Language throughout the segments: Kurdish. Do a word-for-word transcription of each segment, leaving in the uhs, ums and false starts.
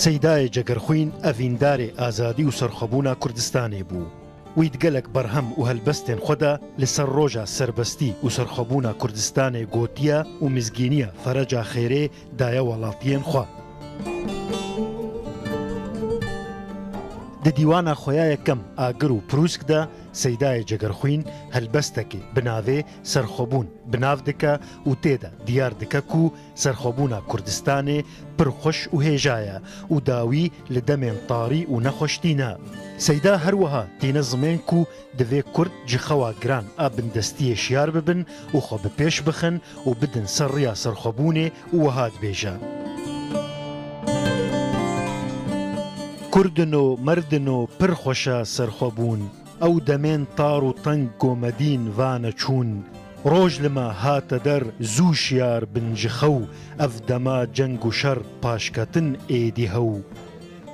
Seydayê Cegerxwîn evîndarê azadî û serxwebûna Kurdistanê bû. Wî di gelek berhem û helbestên xwe de li ser roja serbestî û serxwebûna Kurdistanê gotiye û mizgîniya fereca xêrê daye welatiyên xwe. Di dîwana xwe ya yekem Agir û Prûsk de Seydayê Cegerxwîn helbestekê bi navê Serxwebûn bi nav dike û tê de diyar dike ku serxwebûna Kurdistanê pir xweş û hêja ye û dawî li demên tarî û nexweş tîne. Seyda her wiha tîne zimên ku divê Kurd ji xewa giran a bindestiyê şiyar bibin û xwe bi pêş bixin û bidin ser riya serxwebûnê û wiha dibêje: Kurdino, merdino, pir xweş e serxwebûn. Ew demên tar û teng ku me dîn vane çûn. Roj li me hate der, zû şiyar bin ji xew, ev dema ceng û şer paşketin êdî hew.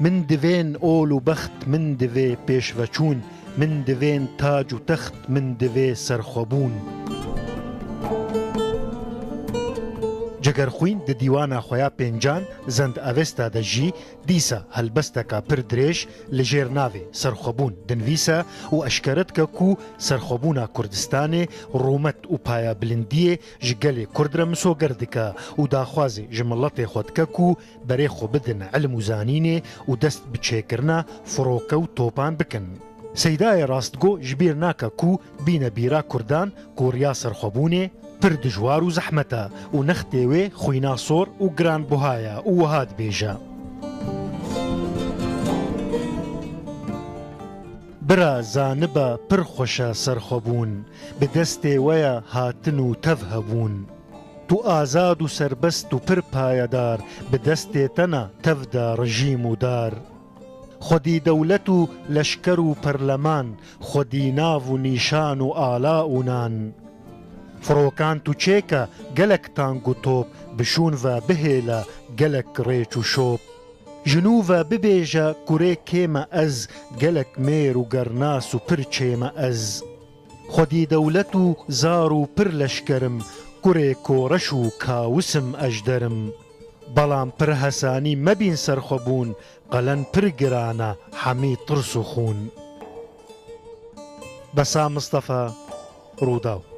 Min divên ol û bext, min divê pêşveçûn, min divên tac û text, min divê serxwebûn. Cegerxwîn di dîwana xwe ya pêncan Zend Avesta de jî dîsa helbesteka pir dirêj li jêr navê Serxwebûn dinivîse û eşkere dike ku serxwebûna Kurdistanê rûmet û payabilindiyê ji gelê Kurd re misoger dike û daxwazê ji miletê xwe dike ku berê xwe bidin ilm û zanînê û dest bi çêkirina firoke û topan bikin. Seydayê rastgo ji bîr nake ku bîne bîra Kurdan ku riya serxwebûnê pir dijwar û zehmet e û nextê wê xwîna sor û giranbuha ye û wiha dibêje: Bira, zanibe pir xweş e serxwebûn, bi destê we ye hatin û tev hebûn. Tu azad û serbest û pir payedar, bi destê te ne tev de rejîm û dar. Xwedî dewlet û leşker û perleman, xwedî nav û nîşan û ala û nan. Firokan tu çêke gelek tank û top, bi şûn ve bihêle gelek rêç û şop. Ji nû ve bibêje kurê kê me ez, gelek mêr û gernas û pir çê me ez. Xwedî dewlet û zar û pir leşker im, kurê koreş û kawis im ejder im. Belam pir hesanî mebîn serxwebûn, qelen pir giran e hemî tirs û xûn. Besa Mistefa, Rûdaw.